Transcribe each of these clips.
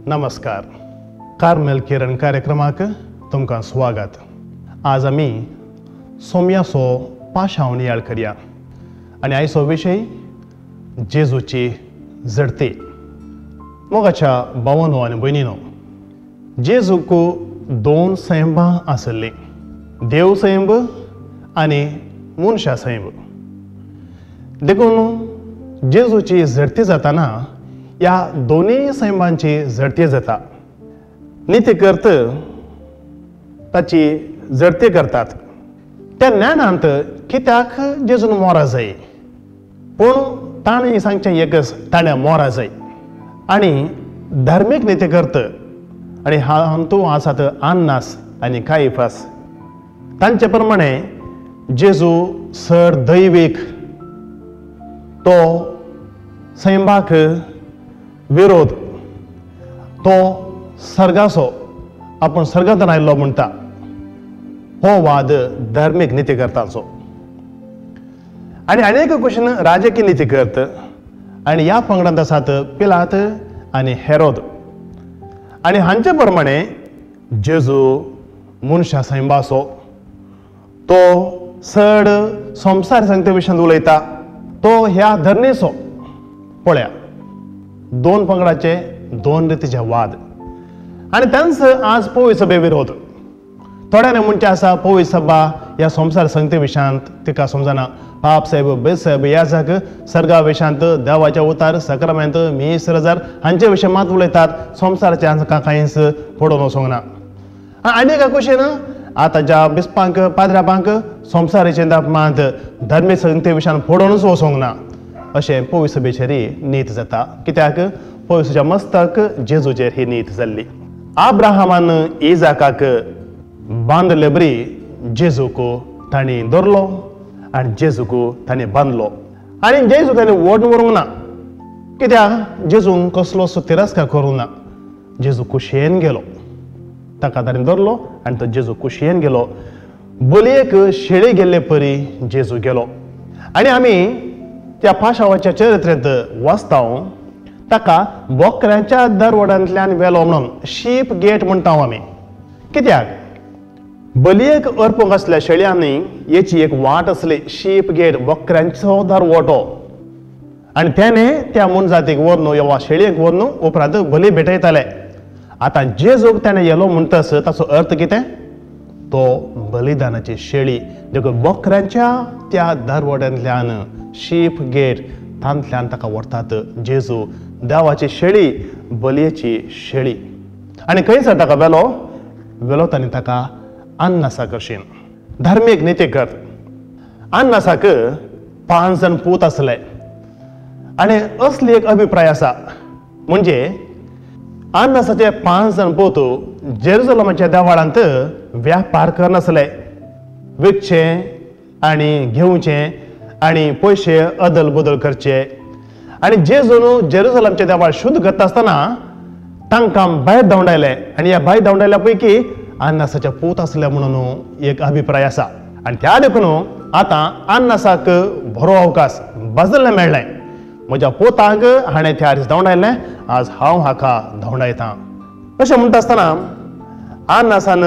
नमस्कार. कार्मेल किरण कार्यक्रमाक तुमकां स्वागत. आज आमी सोम्याचो पाशांव नियाळ करया आनी आयचो विशय जेजूची झडती. मोगाच्या भावानो आनी भयणीनो, जेजूक दोन सैंबां आसली, देव सैंब आनी मनशा सैंब. देखून जेजूची झडती जाताना ह्या दोनूय सैंबांची झडती जाता. निती करत ताची झडती करतात. त्या ज्ञानांत कित्याक जेजून मोरा जाय, पूण ताणें सांगचें एकच, ताणें मोरा जाय. आनी धार्मीक निती करत आनी हातूंत आसात अन्नास आनी कायफास, तांचे प्रमाणे जेजू सर दैवीक, तो सैंबाक विरोध, तो सर्गाचो, आपूण सर्गांतल्यान आयिल्लो म्हणटा. हो वाद धार्मीक निती करताचो. आनी अनेक कुशीन राजकीय निती करत आनी ह्या पंगडांत आसात पिलात आनी हेरोद. आनी हांचे प्रमाणे जेजू मनशा सैंबाचो, तो चड संवसार सांगते विशयांत उलयता, तो ह्या धरणेचो. पळया, दोन पंगडाचे दोन रितीचे वाद आनी तांचो आज पवित्र सभे विरोध. थोड्यांनी म्हणचें आसा पवित्र सभा ह्या संवसार संगते विशयांत तिका समजना. पाप साहेब, बेसाहेब, याजक सर्गा विशयांत, देवाच्या उतार, सक्रामेंत, मीस, रजार हांचे विशय मात उलयतात, संवसाराचे हांकां कांयच पडोवन वचूंक ना. आनी एका कुशीन आतांच्या बिस्पांक, पाद्रापांक संवसाराचे मात धार्मीक संगते विशयान पडोवनूच वचूंक ना, अशें पवित्र सभेचेर नीत जाता. कित्याक पवित्र मस्तक जेजूचेर ही नीत जाल्ली. आब्राहामान इजाकाक बांदले बरी जेजूक तांणी धरलो आनी जेजूक तांणी बांदलो आनी जेजू ताणें व्हड व्हरूंक ना. कित्याक जेजून कसलोच तिरस्कार करूंक ना. जेजू कुशेन गेलो, ताका ताणें धरलो आनी तो जेजू कुशेन गेलो. बलयेक शेळी गेल्ले परी जेजू गेलो. आनी आमी त्या पाशावाच्या चरित्रेंत वाचता ताका बोकऱ्यांच्या दरवडांतल्यान वेलो म्हणून, शीप गेट म्हणटा आमी. कित्याक बलयेक अर्पूंक आसल्या शेळयांनी हेची एक वाट आसली, शीप गेट, बोकऱ्यांचो दरवटो. आनी तेणें त्या मनजातीक व्हरून वा शेळयेक व्हरून उपरांत बली भेटयताले. आतां जेजूक तेणें येलो म्हणटच ताचो अर्थ कितें? तो बलिदानाची शेळी. देखून बोकऱ्यांच्या त्या दरवड्यांतल्यान, शीप गेट, तांतल्यान ताका व्हरतात. जेजू देवाची शेळी, बलयेची शेळी. आनी खंयसर ताका वेलो? वेलो ताणें ताका अन्नासा कशीन. धार्मीक निती कर. अन्नासाक 5 जाण पूत आसले आनी असली एक अभिप्राय आसा, म्हणजे अन्नासाचे 5 जाण पूत जेरुजलमाच्या देवाळांत व्यापार करनासले, विकचे आनी घेवचे आनी पयशे अदल बदल करचे. आनी जेजून जेरुजलमचे देवाळ शुद्ध करता आसतना तांकां भायर धांवडायले आनी ह्या भायर धांवडायल्या पैकी अन्नासाचे पूत आसले म्हणून एक अभिप्राय आसा. आनी त्या देखून आतां अन्नासाक बरो अवकाश बाजल्लें मेळ्ळें. म्हज्या पोतांक हाणें त्या दीस धांवडायलें, आज हांव हाका धांवडायतां, अशें म्हणटा आसतना अन्नासान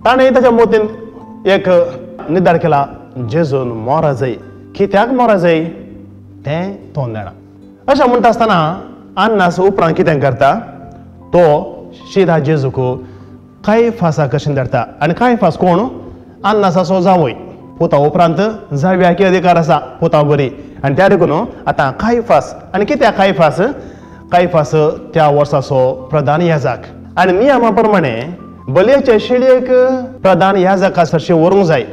ताणें ताच्या मोतीन एक निर्धार केला, जेजून मोरा जाय. कित्याक मोरा जाय तें तो जाणा. अशें म्हणटा आसतना अन्नास उपरांत कितें करता, तो शिदा जेजूक कायफासा कशें धाडटा. आनी कायफास कोण? अन्नासाचो जावय. पुता उपरांत जाव्याकी अधिकार आसा पुता बरी. आनी त्या देखून आतां कायफास. आनी कित्याक कायफास? कायफास त्या वर्साचो प्रधान याजक आनी नियमा प्रमाणे बलयेचे शेळयेक प्रधान याजका सरशी व्हरूंक जाय.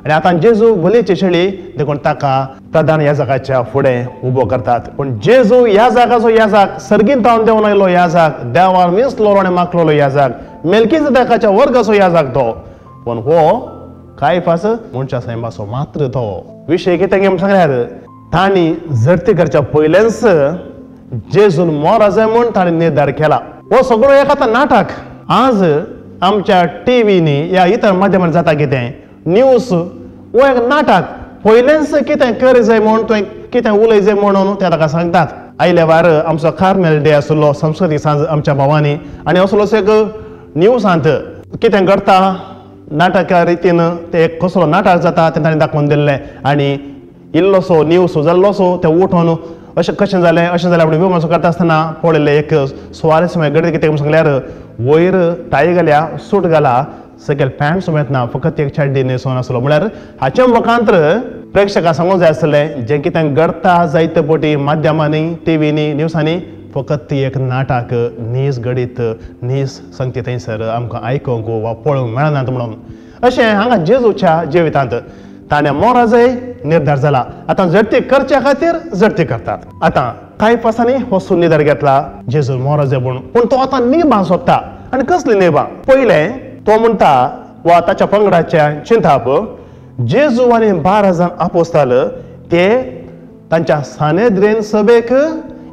आनी आतां जेजू बलयेची शेळी देखून ताका प्रधान याजकाच्या फुडें उबो करतात. पूण जेजू याजकाचो याजक, सर्गीन तावन देंवन आयलो याजक, देवान मिसलो आनी माकलोलो याजक, मेलकीजदाकाच्या वर्गाचो याजक तो. पूण हो कायफास मनशा सैमाचो मात्र तो. विशय कितें म्हूण सांगल्यार तांणी झडती करच्या पयलेंच जेजून मोरा जाय म्हूण ताणें निर्धार केला. हो सगळो एक आतां नाटक. आज आमच्या टिवीनी ह्या इतर माध्यमांत जाता कितें न्यूज हो एक नाटक. पयलेंच कितें कर जाय म्हूण, तुवें कितें उलय जाय म्हणून ते ताका सांगतात. आयल्या वार आमचो कार्मेल डे आसलो, संस्कृतीक सांज आमच्या भावांनी, आनी असलोच एक न्यूजांत कितें घडटा नाटका रितीन ते एक कसलो नाटक जाता तें ताणें दाखोवन दिल्लें आनी इल्लोसो न्यूज जाल्लोसो ते उठोन अशें कशें जालें अशें जालें आपण विमर्सो करता आसतना पळयलें एक सुवारस्यमय घडीत कितें सांगल्यार वयर टाय घाल्या, सूट घाला, सकयल पॅन्ट समेत ना, फकत एक चड्डी न्हेसोवन आसलो. म्हळ्यार हाचें मुखांतर प्रेक्षकां सांगूंक जाय आसलें जें कितें घडटा जायते पटी माध्यमांनी, टिवींनी, न्यूजांनी फकत ती एक नाटक नीज घडीत नीज सांगती थंयसर आमकां आयकूंक वा पळोवंक मेळनात म्हणून. अशें हांगा जेजूच्या जिवितांत ताणें मोराजय निर्धार जाला. आतां झडती करच्या खातीर झडती करतात. आतां कांय पासांनी हो सुनिधार घेतला जेजू मोराजय म्हणून, पूण तो आतां निभां सोदता. आनी कसली निभां? पयलें तो म्हणटा वा ताच्या पंगडाच्या चिंताप जेजू आनी 12 जाण आपोस्ताल ते तांच्या सानेद्रेन सभेक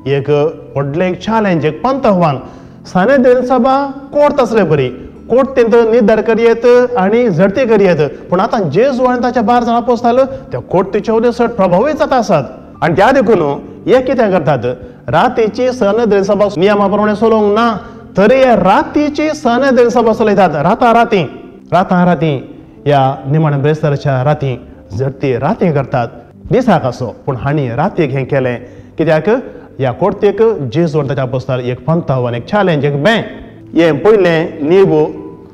एक व्हडलें एक चॅलेंज, एक पंतआव्हान. सानेद्रेन सभा कोर्ट आसले बरी, कोर्ट निर्धार करयेत आनी झडती करयेत, पूण आतां जेजू आनी ताच्या 12 जाण आपोस्ताल त्या कोर्टीचे वयल्यान चड प्रभावीत जाता आसात. आनी त्या देखून हे कितें करतात, रातीची सानेद्रेन सभा नियमा प्रमाणे चलोवंक ना तरी रातीची सानेद्रेन सभा चलयतात. रातां राती ह्या निमाण्या ब्रेस्ताराच्या राती झडती राती करतात, दिसाक आसो, पूण हांणी रातीक हें केलें कित्याक ह्या कोर्तीक जेजू आनी ताच्या आपोस्ताल एक पंतआव्हान, एक चॅलेंज, एक भें. हें पयलें नीब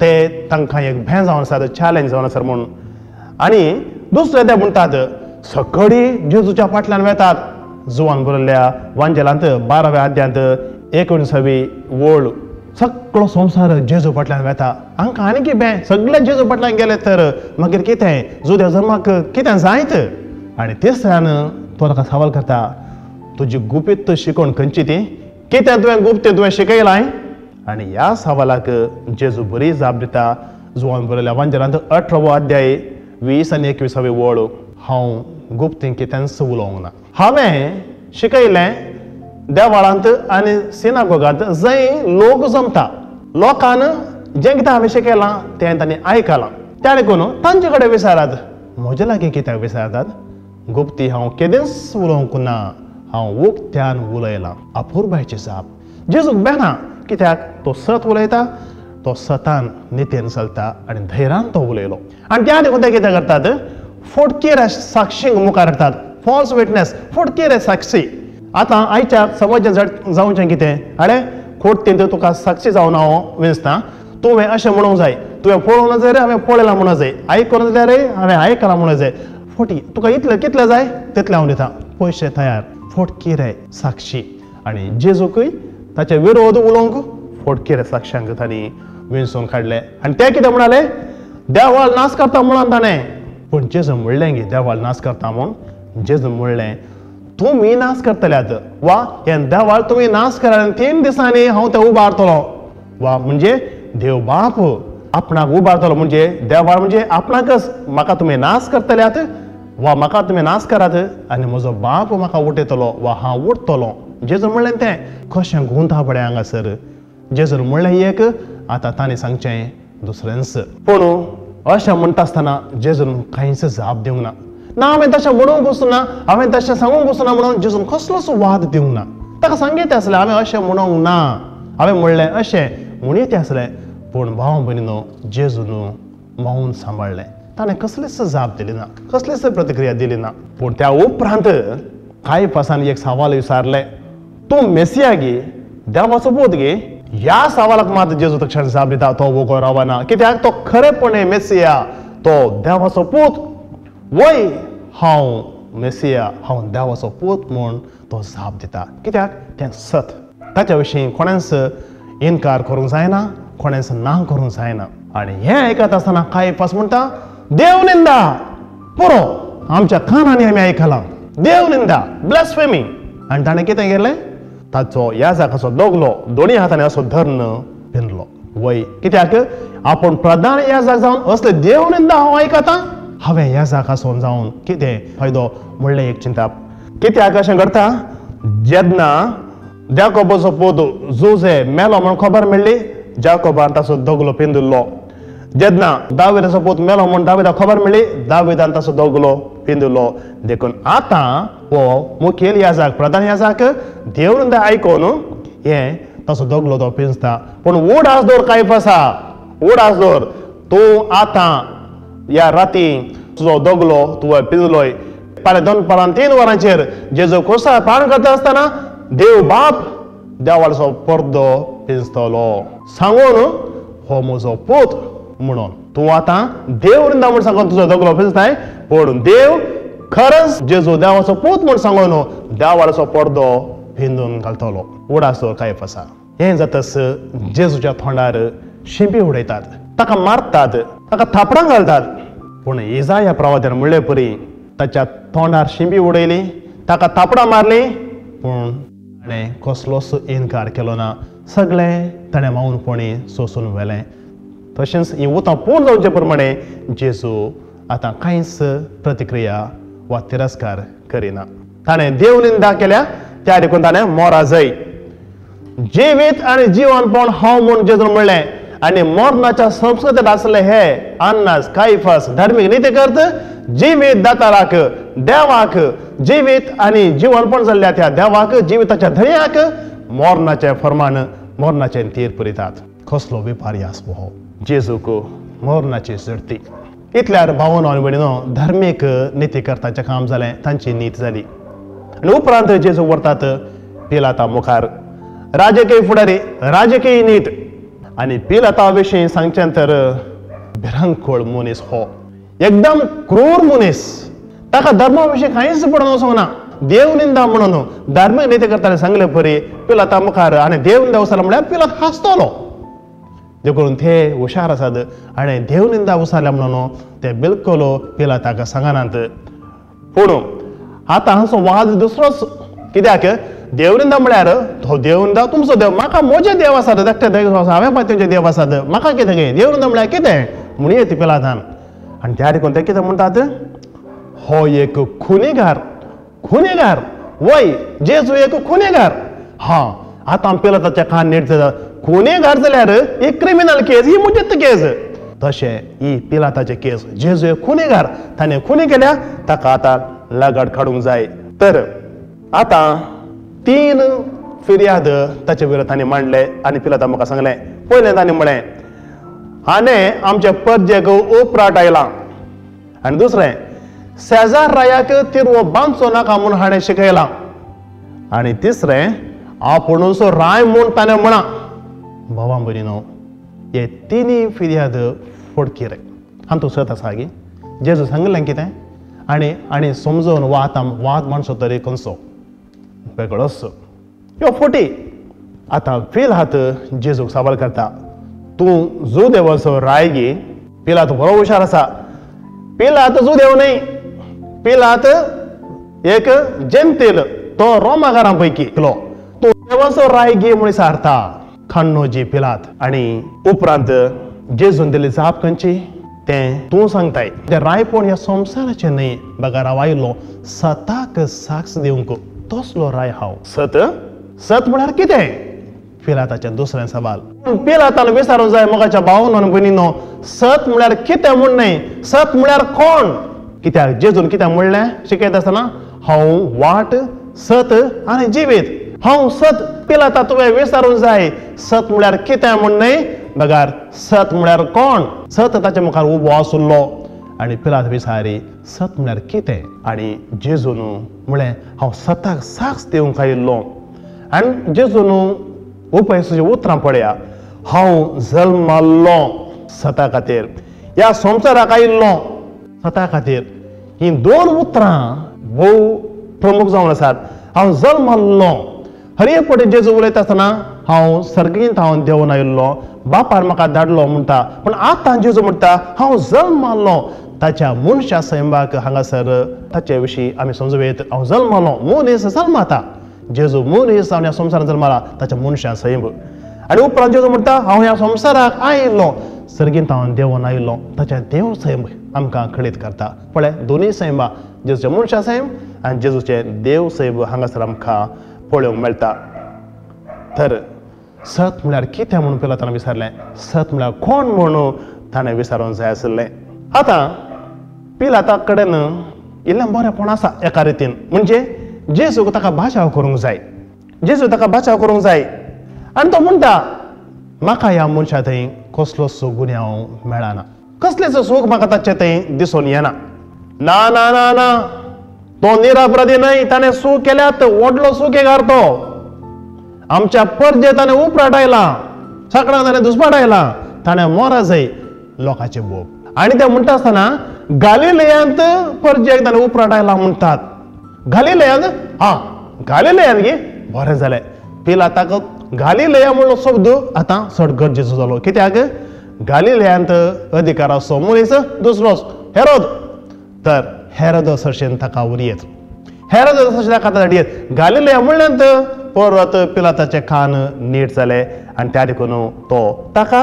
ते तांकां एक भें जावन आसा, चॅलेंज जावन आसा म्हणून. आनी दुसरें ते म्हणटात सगळीं जेजूच्या फाटल्यान वेतात. जुवान बरयल्ल्या वांजेलांत 12व्या अध्यांत 19वी वळ, सगळो संवसार जेजू फाटल्यान वेता. हांकां आनी कितें सगळे जेजू फाटल्यान गेले तर मागीर कितें जुद्या धर्माक कितें जायत? आनी तिसऱ्यान तो ताका सवाल करता, तुजी गुपीत शिकवण खंयची ती, कितें तुवें गुप्त तुवें शिकयलां? आनी ह्या सवालाक जेजू बरी जाप दिता. जुवान बरयल्या वांजेलांत 18वो अध्याय 20 आनी 21वी वळ, हांव गुप्तीं कितेंच उलोवंक ना, हांवें शिकयलें देवाळांत आनी सिनागोगांत जंय लोक जमता, लोकान जें कितें हांवें शिकयलां तें तांणी आयकलां, त्या देखून तांचे कडेन विचारात, म्हजे लागीं कित्याक विचारतात? गुप्ती हांव केदेंच उलोवंक ना, हांव उक्त्यान उलयलां. अपुरबायची जाप. जेजूक बेना कित्याक तो सत उलयता, तो सतान नितीन चलता आनी धैर्यान तो उलयलो. आनी त्या देखून ते कितें करतात, फोटकेर साक्षींक मुखार हाडटात, फॉल्स विटनेस, फोटकेर साक्षी. आतां आयच्या समाजान जावचें कितें, आरे खोटतेन तुका साक्षी जावन हांव विंचता, तुवें अशें म्हणूंक जाय, तुवें पळोवंक जाय रे हांवें पळयलां म्हणूंक जाय, आयकूंक जाय रे हांवें आयकलां म्हणूंक जाय. फोटी तुका इतलें कितलें जाय तितलें हांव दिता, पयशे तयार, फोटकिरे साक्षी. आनी जेजूकय ताचे विरोध उलोवंक फोटकिरे साक्षांक तांणी विंचून काडले. आनी ते कितें म्हणाले, देवाळ नाश करता म्हणून ताणें, पूण जेजू म्हणलें गी देवाळ नाश करता म्हूण? जेजू म्हणलें तुमी नाश करतल्यात वा हें देवाळ तुमी नाश करात, 3 दिसांनी हांव तें उबारतलो. वा म्हणजे देव बाप आपणाक उबारतलो, म्हणजे देवाळ म्हणजे आपणाकच, म्हाका तुमी नाश करतल्यात वा म्हाका तुमी नाश करात आनी म्हजो बाप म्हाका उठयतलो वा हांव उठतलो. जेजू म्हणलें तें कशें गुंता पडे हांगासर. जेजून म्हणलें एक, आतां तांणी सांगचें दुसरेंच. पूण अशें म्हणटा आसतना जेजून कांयच जाप दिवंक ना. ना हांवें तशें म्हणूंक वचूना, हांवें तशें सांगूंक वचूना म्हणून जेजून कसलोच वाद दिवंक ना. ताका सांगीत आसलें हांवें अशें म्हणूंक ना, हांवें म्हणलें अशें म्हणीत आसलें. पूण भाव भयणीनो जेजून मौन सांबाळ्ळें, ताणें कसलीच जाप दिली ना, कसलीच प्रतिक्रिया दिली ना. पूण त्या उपरांत कांय पासान एक सवाल विचारलें, तूं मेसिया गे, देवाचो पूत गे? ह्या सवालाक मात जेजू तक्षण जाप दिता, तो वोगो रावना, कित्याक तो खरेपणे मेसिया, तो देवाचो पूत. वय हांव मेसिया, हांव देवाचो पूत म्हूण तो जाप दिता, कित्याक तें सत. ताच्या विशीं कोणेंच इनकार करूंक जायना, कोणेंच ना करूंक जायना. आनी हें आयकत आसतना कांय पास म्हणटा, देव निंदा पुरो, आमच्या कानांनी आमी आयकलां, देव निंदा, ब्लास्फेमी. आनी ताणें कितें केलें, ताचो याजकाचो दोगलो दोनी हातांनी असो धरून पिंदलो. वय कित्याक आपूण प्रधान याजक जावन असले देव निंदा हांव आयकतां, हांवें याजक आसून जावन कितें फायदो म्हणलें एक चिंताप. कित्याक अशें घडटा, जेन्ना जाकोबाचो पूत जुजे मेलो म्हूण खबर मेळ्ळी, जाकोबान ताचो दगलो पिंदुल्लो. जेन्ना दाविदाचो पूत मेलो म्हूण दाविदाक खबर मेळ्ळी, दाविदान ताचो दोगलो पिंदलो. देखून आतां हो मुखेल याजक, प्रधान याजक देवनिंदा आयकून हें ताचो दोगलो तो पिंजता. पूण उडास दवर कायफासा, उडास दवर, तूं आतां ह्या राती तुजो दोगलो तुवें पिंजलोय. फाल्यां दनपारां 3 वरांचेर जेजू खुर्सार प्राण करता आसतना देव बाप देवाचो पडदो पिंजतलो सांगून हो म्हजो पूत म्हणून. तूं आतां देव निंदा म्हूण सांगून तुजो दोगलो पिंजताय, पूण देव खरंच जेजू देवाचो पूत म्हूण सांगून देवाचो पडदो पिंजून घालतलो. उडास दवर कायफासा. हें जातच जेजूच्या तोंडार शिंपी उडयतात, ताका मारतात, ताका थापडां घालतात. पूण इजाया प्रवाद्यान म्हणले परी ताच्या तोंडार शिंपी उडयली, ताका थापडां मारली, पूण ताणें कसलोच इनकार केलो ना. सगळें ताणें मौनपणी सोंसून व्हेलें. तशेंच ही उतां पूर्ण जावचे प्रमाणे जेजू आतां कांयच प्रतिक्रिया वा तिरस्कार करिना. ताणें देवनिंदा केल्या, त्या देखून ताणें मोरा जय. जिवीत आनी जिवनपण हांव म्हूण जेजून म्हणलें आनी मरणाच्या संस्कृतींत आसले हे अन्नास, कायफास, धार्मीक निती करत जिवीत दाताराक, देवाक, जिवीत आनी जिवनपण जाल्ल्या त्या देवाक, जिविताच्या धनयाक मरणाचें फर्मान, मरणाचें तीर पुरयतात. कसलो विपर्यास हो जेजूक मरणाची झडती. इतल्यार भावनो आनी भयणीनो धार्मीक निती करतांचें काम जालें, तांची नीत जाली. आनी उपरांत जेजू व्हरतात पिलाता मुखार. राजकीय फुडारी, राजकीय नीत. आनी पिलाता विशीं सांगचें तर भिरांकूळ मनीस हो, एकदम क्रूर मनीस. ताका धर्मा विशीं कांयच पडून वचूंक ना. देवनिंदा म्हणून धार्मीक निती करताले सांगले परी पिलाता मुखार आनी देवनिंदा उसारला म्हळ्यार पिलात हांसतलो. देखून ते हुशार आसात आनी देवनिंदा उसारल्या म्हणून ते बिलकुल पिलाताक सांगनात. पूण आतां हांचो वाद दुसरोच. कित्याक देवनिंदा म्हळ्यार तो देवनिंदा तुमचो देव, म्हाका म्हजे देव आसात, धाकटे देव आसा, हांवें पळय तुमचे देव आसात, म्हाका कितें गे देवनिंदा म्हळ्यार कितें म्हणून येता पिलातान. आनी त्या देखून ते कितें म्हणटात, हो एक खुनेगार, खुनेगार, वय जेजू एक खुनेगार. हां, आतां पिलाताच्या कान नीट जाता. खुनेगार जाल्यार एक क्रिमिनल केस, ही मुजेत केस. तशें ही पिलाताचे केस, जेजू एक खुनेगार, ताणें खुनी केल्या, ताका आतां लगाड काडूंक जाय. तर आतां 3 फिर्याद ताचे विरोध तांणी मांडले आनी पिलाता म्हाका सांगलें. पयलें तांणी म्हळें, हाणें आमच्या परजेक उपराट आयला. आनी दुसरें, सेजार रायाक तिरवो बांदचो नाका म्हूण हाणें शिकयलां. आनी तिसरें, आपुणूच राय म्हूण ताणें म्हळां. भावां भयणीनो, हे तिनूय फिर्याद फोडकी रे. हातूंत सत आसा गी? जेजू सांगलें कितें आनी आनी समजून वा आतां वाद मांडचो तरी खंयचो वेगळोच ह्यो फोटी. आतां पिलात जेजूक सवाल करता, तूं जुदेवाचो राय गी? पिलात बरो हुशार आसा. पिलात जुदेव न्हय, पिलात एक जेंतील, तो रोमाकारां पैकी एकलो. तूं देवाचो राय गी म्हूण विचारता खण्णोजी पिलात. आनी उपरांत जेजून दिली जाप खंयची तें तूं सांगताय. तें रायपण ह्या संवसाराचें न्हय, बगर हांव आयलो सताक साक्ष दिवंक, तसलो राय हांव. सत सत म्हळ्यार कितें? पिलाताचें दुसरें सवाल. पिलातान विचारूंक जाय मोगाच्या भावानो आनी भयणीनो, सत म्हळ्यार कितें म्हूण न्हय, सत म्हळ्यार कोण? कित्याक जेजून कितें म्हणलें शिकयता आसतना, हांव वाट, सत आनी जिवीत, हांव सत. पिलाता तुवें विचारूंक जाय सत म्हळ्यार कितें म्हूण न्हय, बगर सत म्हळ्यार कोण? सत ताच्या मुखार उबो आसलो आनी पिलात विचारी सत म्हळ्यार कितें? आनी जेजून म्हळें, हांव सताक साक्ष दिवंक आयिल्लो. आनी जेजून उपयसूची उतरां पळया, हांव जल्माल्लो सता खातीर, ह्या संवसाराक आयिल्लो सता खातीर. हीं 2 उतरां भोव प्रमुख जावन आसात. हांव जल्माल्लो, हर एक फावटी जेजू उलयता आसतना हांव सर्गींत हांव देंवन आयिल्लो, बापार म्हाका धाडलो म्हणटा. पूण आतां जेजू म्हणटा हांव जल्माल्लो. ताच्या मनशा सैमाक हांगासर ताचे विशीं आमी समजूं येत. हांव जल्मालो, मनीस जल्माता, जेजू मनीस जावन ह्या संवसारांत जल्माला, ताच्या मनशा सैम. आनी उपरांत जेजू म्हणटा हांव ह्या संवसाराक आयिल्लो, सर्गींत हांव देंवन आयिल्लो, ताच्या देव सैम आमकां कळीत करता. पळय दोनूय सैमा, जेजूचें मनशा सैम आनी जेजूचें देव सैम हांगासर आमकां पळोवंक मेळटा. तर सत म्हळ्यार कितें म्हणून पिलातान विचारलें, सत म्हळ्यार कोण म्हणून ताणें विचारूंक जाय आशिल्लें. आतां पिलाता कडेन इल्लें बरेंपण आसा एका रितीन, म्हणजे जेजूक ताका बाचाव करूंक जाय, जेजू ताका बाचाव करूंक जाय. आनी तो म्हणटा म्हाका ह्या मनशा थंय कसलोच गुन्यांव मेळना, कसलेच सूख म्हाका ताचे थंय दिसून येना. ना ना ना ना, तो निरापराधी न्हय, ताणें सूख केल्यात, व्हडलो सुकेगार तो, आमच्या परजे ताणें उपराटायला, सगळ्यांक ताणें दुस्पाटायला, ताणें मोरा जाय लोकांचे बोब. आनी ते म्हणटा आसतना गालिलेयांत परजेक ताणें उपराटायला म्हणटात. गालिलेयांत, हा गालिलेयांत गे, बरें जालें. पिलाताक गालिलेया म्हणलो शब्द आतां चड गरजेचो जालो, कित्याक गालिलेयांत अधिकाराचो मनीस दुसरोच हेरोद. तर हेरोद सरशेन ताका उरयत, हेरोद सरशेन ताका धाडयत. गालिलेया म्हणल्यान परत पिलाताचे कान नीट जाले आनी त्या देखून तो ताका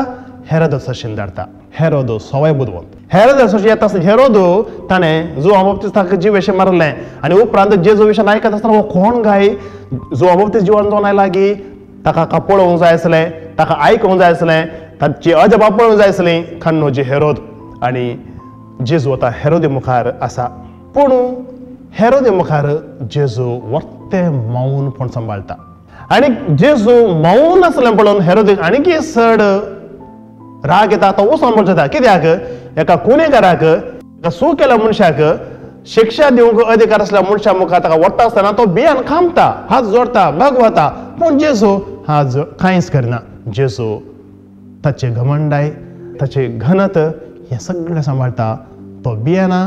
हेरोद सरशेन धाडटा. हेरोद सवाय बुदवंत, हेरोद सरशेन येता आसतना हेरोद ताणें जुआंव बाप्तिस्ताक जिवेशें मारलें आनी उपरांत जेजू विशयान आयकत आसतना हो कोण गाय जुआंव बाप्तिस्त जिवन जावन आयला की ताका पळोवंक जाय आसलें, ताका आयकूंक जाय आसलें, ताची अजबा पळोवंक जाय आसलीं. खन्नोजी हेरोद आनी जेजू आतां हेरोदी मुखार आसा. पूण हेरोदी मुखार जेजू वर्ते मौनपण सांबाळटा आनी जेजू मौन आसलें पळोवन हेरोदीक आनीक चड राग येता, तो वचोन जाता. कित्याक एका गुन्हेगाराक, एका सू केल्या मनशाक शिक्षा दिवंक अधिकार आसल्या मनशा मुखार ताका वडटा आसतना तो बियान खामता, हात जोडटा, भगवता. पूण जेजू हात कांयच करिना. जेजू ताचे घमंडाय, ताचे घनत हें सगळें सांबाळटा. तो बियेना,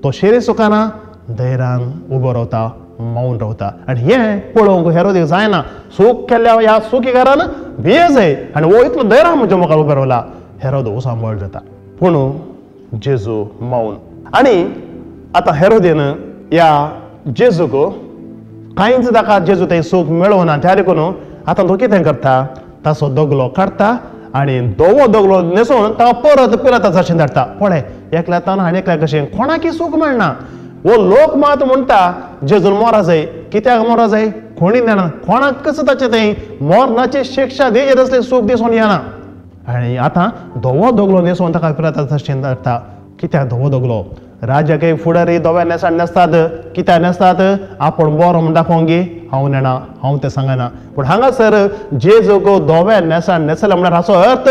तो शेरी सुकाना, धैर्यान उबो रावता, मौन रावता. आनी हें पळोवंक हेरोदीक जायना. सूख केल्ल्या ह्या सुखीकारान भिये जाय आनी हो इतलो धैर्यान म्हज्या मुखार उबो रावला. हेरोद सांबाळ जाता, पूण जेजू मौन. आनी आतां हेरोदीन ह्या जेजूक कांयच ताका जेजू थंय सूख मेळोना, त्या देखून आतां तो कितें करता, ताचो दगलो काडटा आनी धवो दगलो न्हेसोवन ताका परत पिलाता सरशेन धाडटा. पळय एकल्या तान आनी एकल्या कशें कोणाकय सूख मेळना. हो लोक मात म्हणटा जेजून मोरा जाय, कित्याक मोरा जाय कोणी जाणा, कोणाकच ताचें थंय मरणाची शिक्षा दियेर असलें सूख दिसून येना. आनी आतां धवो दगलो न्हेसोवन ताका पिलाता सरशेन धाडटा. कित्याक धवो दगलो? राजाकय फुडारी धव्या न्हेसाण न्हेसतात, कित्याक न्हेसतात? आपूण बरो म्हूण दाखोवंक गी हांव नेणा, हांव तें सांगना. पूण हांगासर जेजूक धव्या न्हेसाण न्हेसले म्हळ्यार हाचो अर्थ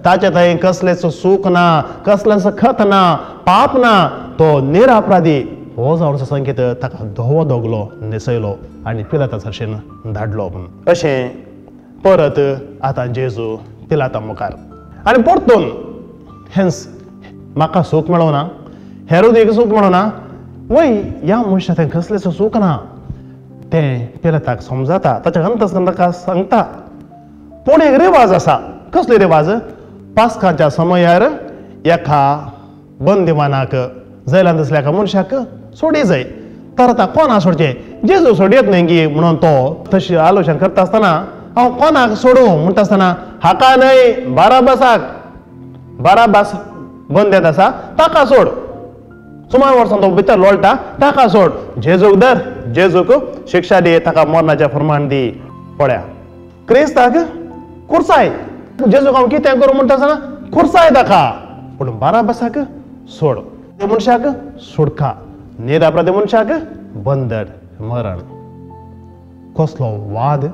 ताचे थंय कसलेच सूख ना, कसलेच खत ना, पाप ना, तो निरापराधी हो जावन संकेत ताका धवो दगलो न्हेसयलो आनी पिलाता सरशेन धाडलो म्हूण. अशें परत आतां जेजू पिलाता मुखार आनी परतून हेंस म्हाका सूख मेळोना, हेरोदीक सूख मेळोना, वय ह्या मनशा थंय कसलेच सूख ना तें पिलाताक समजता, ताच्या अंतस्करण ताका सांगता. पूण एक रिवाज आसा. कसली रिवाज? पास्काच्या समयार एका बंदिवानाक जैलांत आसल्या एका मनशाक सोडी जाय. तर आतां कोणा सोडचें? जेजू सोडयत न्हय गी म्हणून तो तशी आलोचना करता आसतना हांव कोणाक सोडूं म्हणटा आसतना हाका न्हय बाराबासाक, बाराबास बंदेत आसा ताका सोड, सुमार वर्सां तो भितर लोळटा ताका सोड, जेजूक धर, जेजूक शिक्षा दी, ताका मरणाचें फर्मान दी. पळया क्रिस्ताक खुर्साय, जेजूक हांव कितें करूं म्हणटा आसतना खुर्साय ताका, पूण बाराबासाक सोड, मनशाक सोडका, निरापराधी मनशाक बंदर मरण. कसलो वाद,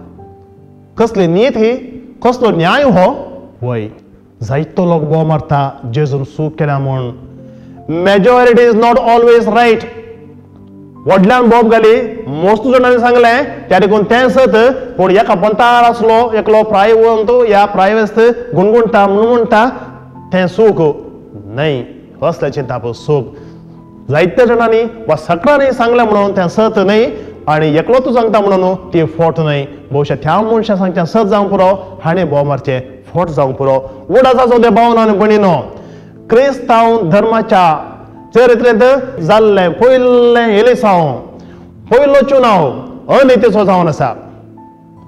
कसली नीत ही, कसलो न्याय हो? वय जायतो लोक बोव मारता जेजून चूक केल्या म्हूण. Majority is not always right. व्हडल्यान बोब घाली, मोस्ट जाणांनी सांगलें त्या देखून तें सत, पूण एका पंतार आसलो एकलो प्रायवंत ह्या प्रायवेस्त गुणगुणटा म्हणून म्हणटा तें चूक न्हय, असलें चिंताप चूक. जायत्या जाणांनी वा सगळ्यांनी सांगलें म्हणून तें सत न्हय आनी एकलो तूं सांगता म्हणून ती फोट न्हय. भोवशा त्या मनशां सांगचें सत जावंक पुरो, हाणें बोव मारचें फोट जावंक पुरो. उडासाचो तें भावना आनी भयणीनो, क्रिस्तांव धर्माच्या चरित्रेंत जाल्लें पयलें एलिसांव, पयलो चुनाव अनितीचो जावन आसा.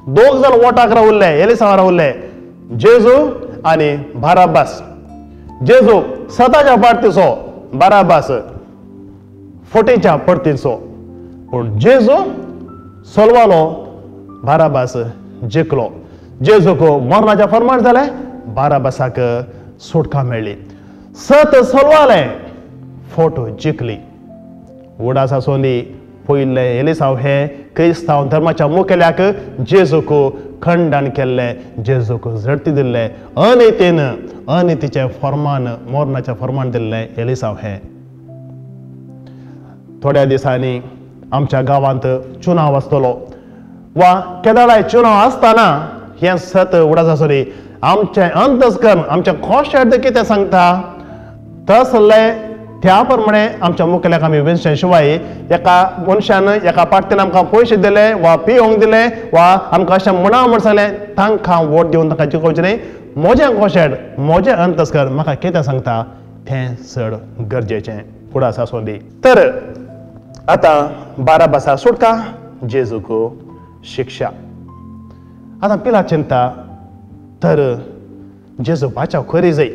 दोग जाण वोटाक रावल्ले, एलिसांव रावल्ले, जेजू आनी बाराबास. जेजू सताच्या पार्टीचो, बाराबास फोटीच्या परतीचो. पूण जेजू सोलवालो, बाराबास जिखलो. जेजूक मरणाच्या फर्मान जालें, बाराबासाक सुटका मेळ्ळी. सत सोलवालें, फोटो जिखली. उडास आसोंदी पयले एलिसांव हे क्रिस्तांव धर्माच्या मुखेल्याक जेजूक खंडण केल्लें, जेजूक झडती दिल्लें, अनितीन अनितीचें फॉर्मान, मोरणाचें फॉर्मान दिल्लें एलिसांव हे. थोड्या दिसांनी आमच्या गांवांत चुनाव आसतलो वा केदाळाय चुनाव आसतना हें सत उडास आसोंदी. आमचें अंतस्कर्ण, आमचें खोशें कितें सांगता तसलें त्या प्रमाणे आमच्या मुखेल्याक आमी विनशे शिवाय एका मनशान एका पार्टीन आमकां पयशे दिले वा पियोंक दिले वा आमकां अशें म्हणा म्हण सांगलें, तांकां वोट दिवन तांकां जिखोवचें न्ही. म्हजें खोशें, म्हजें अंतस्कर्ण म्हाका कितें सांगता तें चड गरजेचें. फुडास आसोंदी. तर आतां बाराबासा सुटका, जेजूक शिक्षा. आतां पिला चिंता तर जेजू बाचाव खरी जाय,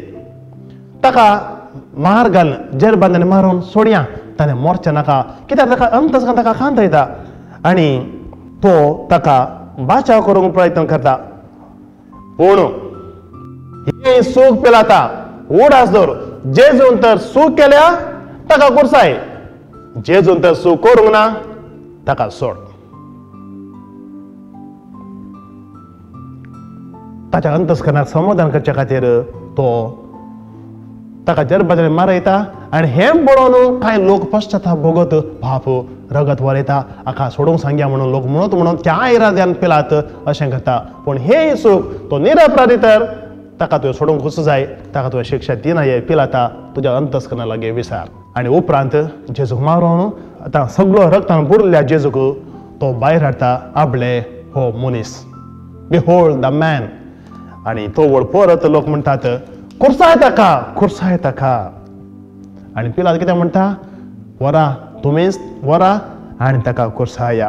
ताका मार घाल जेर बांदांनी मारून सोडया, ताणें मोरचें नाका, कित्याक ताका अंतस्कर्ण ताका खांद येता आनी तो ताका बाचाव करूंक प्रयत्न करता. पूण हें सूख पिलाता उडास दवर, जेजून तर सूख केल्या ताका कुर्साय, जेजून तर सूख करूंक ना ताका सोड. ताच्या अंतस्करणाक समाधान करच्या खातीर तो ताका जरबाजारी मारयता आनी हें पळोवन कांय लोक पश्चाताप भोगत बाप रगत वरयता, हाका सोडूंक सांगया म्हणून लोक म्हणत म्हणून त्या इराद्यान पिलात अशें करता. पूण हे सुख तो निरपराधी तर ताका तुवें सोडूंक जाय, ताका तुवें शिक्षा दिना हे पिलाता तुज्या अंतस्करणा लागीं विसार. आनी उपरांत जेजूक मारून आतां सगळो रगतान बुडल्या जेजूक तो भायर हाडटा आपले हो मनीस, बिहोल्ड the man. आनी तो व्हड परत लोक म्हणटात खुर्साय ताका, खुर्साय ताका. आनी पिलात कितें म्हणटा, वरा तुमीच वरा आनी ताका खुर्साया.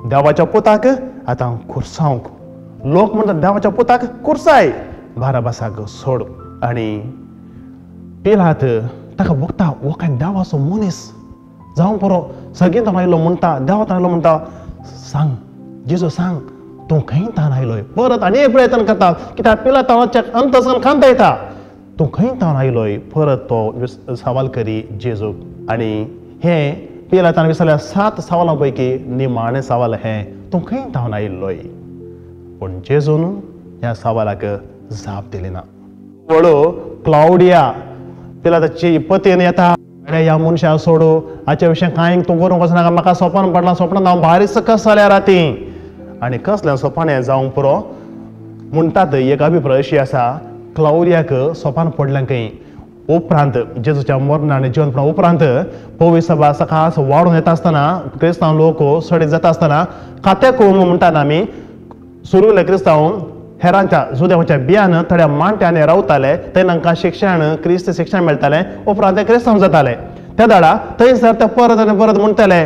देवाच्या पुताक आतां खुर्सावंक लोक म्हणटात, देवाच्या पुताक खुर्साय, बाराबासाक सोड. आनी पिलात ताका भोगता हो काय देवाचो मनीस जावं पुरो, सगळीं ताण आयलो म्हणटा, देवा ताण आयलो म्हणटा, सांग जेजू सांग तूं खंय ताण आयलोय. परत आनी प्रयत्न करता कित्याक पिलात अंतस्कर्ण खांद येता, तूं खंय ताण आयलोय. परत तो सवाल करी जेजूक. आनी हें पिलातान विसरल्या 7 सवालां पैकी निमाणें सवाल हें, तूं खंय ताण आयिल्लोय. पूण जेजून ह्या सवालाक जाप दिली ना. व्हडो क्लावडिया पिलाताची पतीन येता, अरे ह्या मनशाक सोडू, हाचे विशीं कांय तूं करूंक वचनाका, म्हाका सोपान पडलां, सोपणान हांव भारीच कस जाल्या राती. आनी कसलें सोपान हें जावंक पुरो म्हणटात. एक अभिप्राय अशी आसा, क्लावडियाक सोपान पडलें खंय. उपरांत जेजूच्या मरणा आनी जिवनपणा उपरांत पवित्र सभा सकाळ वाडून येता आसतना क्रिस्तांव लोक सडीत जाता आसतना खात्याक म्हणटात आमी सुरुले क्रिस्तांव हेरांच्या जुदेवाच्या बियान थोड्या मांट्यानी रावताले, थंय तांकां शिक्षण क्रिस्त शिक्षण मेळटालें. उपरांत ते क्रिस्तांव जाताले. त्या दाडा थंयसर ते परत आनी परत म्हणटाले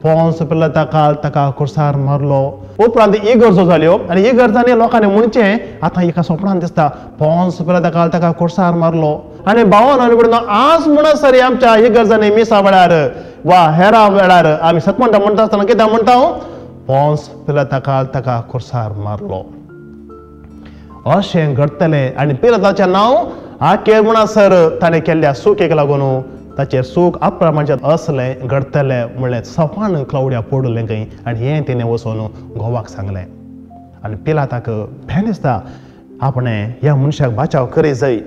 पोन्स पिलाता काल ताका खुर्सार मारलो. उपरांत इगर्जो जाल्यो आनी इगर्जांनी लोकांनी म्हणचें आतां एका सोपणान दिसता पोन्स पिलाता काल ताका खुर्सार मारलो. आनी भावन आनी भयणीनो आज म्हणसर आमच्या इगर्जांनी मिसा वेळार वा हेरा वेळार आमी सतमंटा म्हणटा आसतना कितें म्हणटा, पोन्स पिलाता काल ताका खुर्सार मारलो. अशें घडटलें. आनी पिलाताचें नांव आखेर म्हणसर ताणें केल्ल्या सुकेक लागून ताचेर सूख आपप्रमाणचें असलें घडटलें म्हणलें सपान क्लावडिया पडलें खंय. आनी हें तिणें वचून घोवाक सांगलें. आनी पिलाताक भें दिसता आपणें ह्या मनशाक बाचाव करी जाय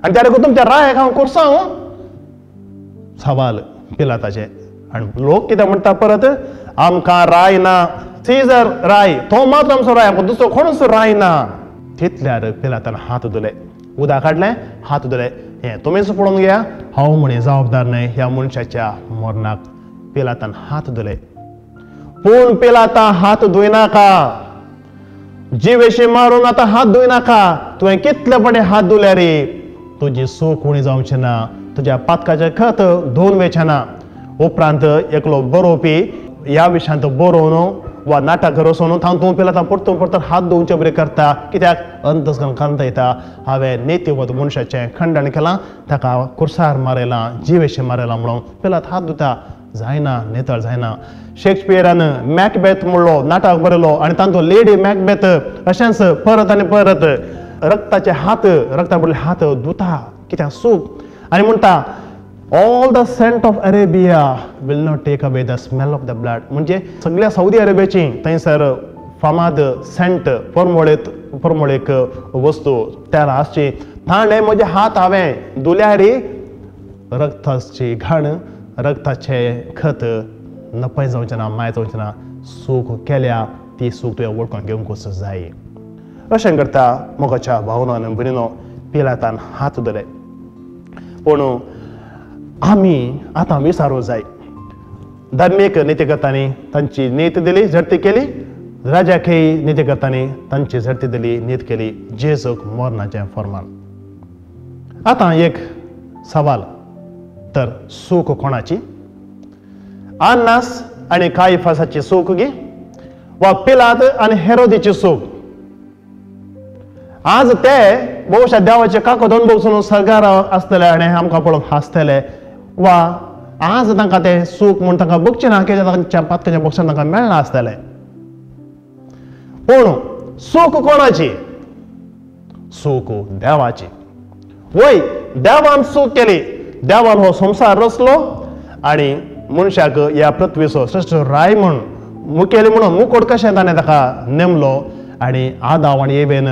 आनी त्या देखून तुमच्या रायाक हांव खुर्सांव सवाल पिलाताचें. आनी लोक कितें म्हणटा परत, आमकां राय ना, सीजर राय तो मात्र आमचो राय, आमकां दुसरो कोणूच राय ना. तितल्यार पिलातान हात धुले, उदक काडलें, हात धुले, हें तुमीच पळोवन घेया, हांव म्हणे जबाबदार न्हय ह्या मनशाच्या मरणाक. पिलातान हात धुले. पूण पिलाता हात धुयनाका, जिवेशी मारून आतां हात धुयनाका, तुवें कितले पडे हात धुले रे, तुजी सूख उणी जावचें ना, तुज्या पातकाचें खत धुवन वयचें ना. उपरांत एकलो बरोवपी ह्या विशयांत बरोवन वा नाटक रचोवन तातूंत पिलाता परतून परतून हात धुवचे बरें करता, कित्याक अंतस्कर्ण कांत येता हांवें नेतिवत मनशाचें खंडण केलां, ताका खुर्सार मारयलां, जिवेशें मारयलां म्हणून पिलात हात धुता. जायना, नितळ जायना. शेक्सपियरान मॅकबेथ म्हणलो नाटक बरयलो आनी तातूंत लेडी मॅकबेथ अशेंच परत आनी परत रक्ताचे हात, रक्ता पडले हात धुता, कित्याक सूख. आनी म्हणटा all the scent of Arabia will not take away the smell of the blood. म्हणजे सगळ्या सौदी अरेबियाची थंयसर फामाद सेंट परमोळेक वस्तू तयार आसची, ताणें म्हजे हात हांवें धुल्यार रक्ताची घाण, रक्ताचें खत नपय जावचें ना, माय जावचें ना. सूख केल्या ती सूख तुवें वळखून घेवंकूच जाय. अशें करता मोगाच्या भावनान भयणीनो पिलातान हात धरले. पूण आमी आतां विचारूंक जाय, धार्मीक नितीकर्तांनी तांची नीत दिली, झडती केली, राजाकय नितीकर्तांनी तांची झडती दिली, नीत केली, जेजूक मरणाचें फर्मान. आतां एक सवाल, तर सूख कोणाची? अन्नास आनी कायफासाची सूख गी वा पिलात आनी हेरोदीची सूख? आज ते बहुशा देवाचे काको दोन बसून सरकार आसतले आनी आमकां पळोवन हांसतले, वा आज तांकां तें सूख म्हूण तांकां बगचें ना, कित्याक तांच्या पातकाच्या बक्षान तांकां मेळना आसतलें. पूण सूख कोणाची? सूख देवाची. वय, देवान सूख केली, देवान हो संवसार रचलो आनी मनशाक ह्या पृथ्वीचो श्रेश्ठ राय म्हूण, मुखेली म्हणून, मुकोट कशें ताणें ताका नेमलो. आनी आदाव आनी एवेन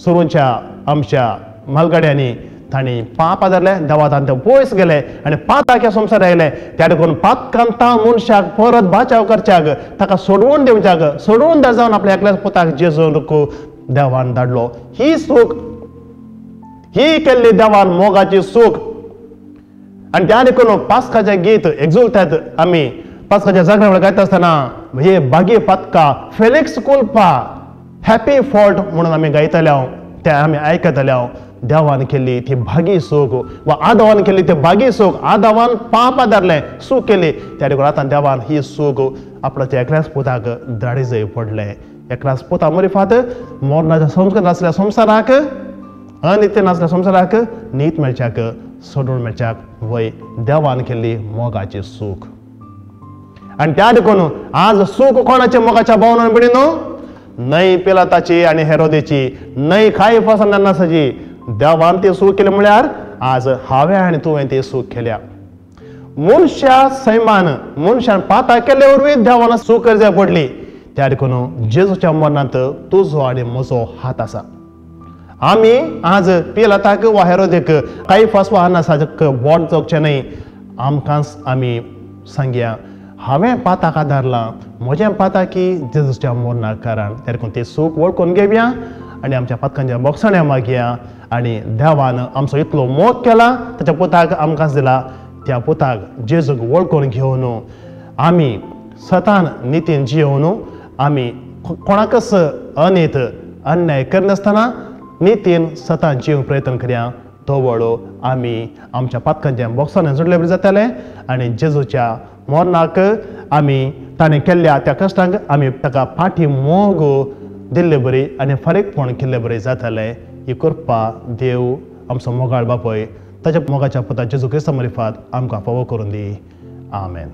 सुरूच्या आमच्या मालगाड्यांनी तांणी पाप आदारले, देवा तांचे पयस गेले आनी पाताक ह्या संवसार आयले. त्या देखून पातकांता मनशाक परत बाचाव करच्याक, ताका सोडवून दिवच्याक, सोडवून जावन आपल्या एकल्याच पुताक जेजूक देवान धाडलो. ही सूख, ही केल्ली देवान मोगाची सूख. आनी त्या देखून पास्काचें गीत एक्जुलतात आमी पास्काच्या जागरा वेळार गायता आसतना हे बागी पातका फेलिक्स कुल्पा हॅपी फॉल्ट म्हणून आमी गायतले, ते आमी आयकतले. देवान केल्ली ती भागी सूख वा आदावान केल्ली ती भागी सूख, आदावान पाप आदारलें, सूख केली. त्या देखून आतां देवान ही सूख आपणाच्या एकल्याच पुताक धाडी जाय पडलें. एकल्याच पुता मरिफात मरणाच्या संस्कार नासल्या संवसाराक, अनित्य नासल्या संवसाराक नीत मेळच्याक, सोडून मेळच्याक वय देवान केल्ली मोगाची सूख. आनी त्या देखून आज सूख कोणाच्या मोगाच्या भावनान भयणीनो? न्हय पिलाताची आनी हेरोदेची, न्हय कायफास आनी अन्नासाची. देवान ती सूख केली म्हळ्यार आज हांवें आनी तुवें ती सूख केल्या. मनशा सैमान मनशान पाता केल्ले वरवीं देवान सूख करची पडली. त्या देखून जेजूच्या मरणांत तुजो आनी म्हजो हात आसा. आमी आज पिलाताक वा हेरोदेक, कायफास वा अन्नासाक बोट जोगचें न्हय. आमकांच आमी सांगया, हांवें पाताक आदारलां, म्हजें पाताकी जेजूच्या मरणाक कारण. त्या देखून ती सूख वळखून घेवया आनी आमच्या पातकांच्या बोगसण्या मागया. आनी देवान आमचो इतलो मोग केला, ताच्या पुताक आमकांच दिला, त्या पुताक जेजूक वळखून घेवन आमी सतान नितीन जियोवन आमी कोणाकच अनीत अन्याय करनासतना नितीन सतान जिवंक प्रयत्न करया. तो वळो आमी आमच्या पातकांच्या बोगसाने जोडले बरें जातले आनी जेजूच्या मरणाक आमी ताणें केल्ल्या त्या कश्टांक आमी ताका फाटी मोग दिल्ले बरी आनी फारीकपण केल्ले बरें जातलें. ही कृपा देव आमचो मोगाळ बापूय ताच्या मोगाच्या पुता जेजू क्रिस्ता मारिफात आमकां फावो करून दी. आमेन.